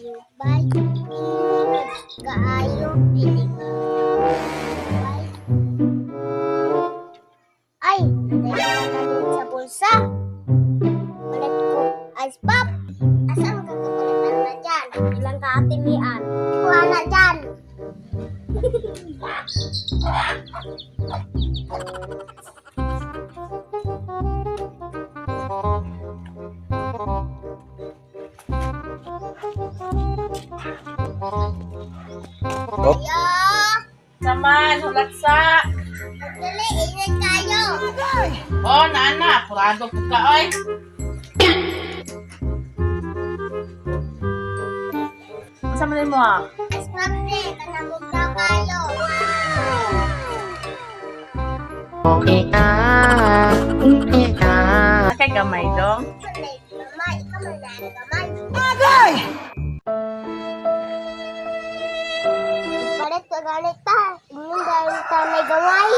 Kaayo, bay. Pili kaayo, pili. Bay. Ay, natay ko na sa bulsa. Palit ko ice pop. Asa ang kakapalit na dyan? Ilang ka ate Mian? Kuha na dyan. Oh. Ayo, Saman, hulatsa. dali, ingat kayo. Oh, nana, purado po ka, oy. Unsa man mo ah? Ice pop ni, kanabog na kayo. Kay gamay dong. Gamay, ikaw man na gamay. Agay! Palit ka ganit ta. Ingon dahil ta may gamay.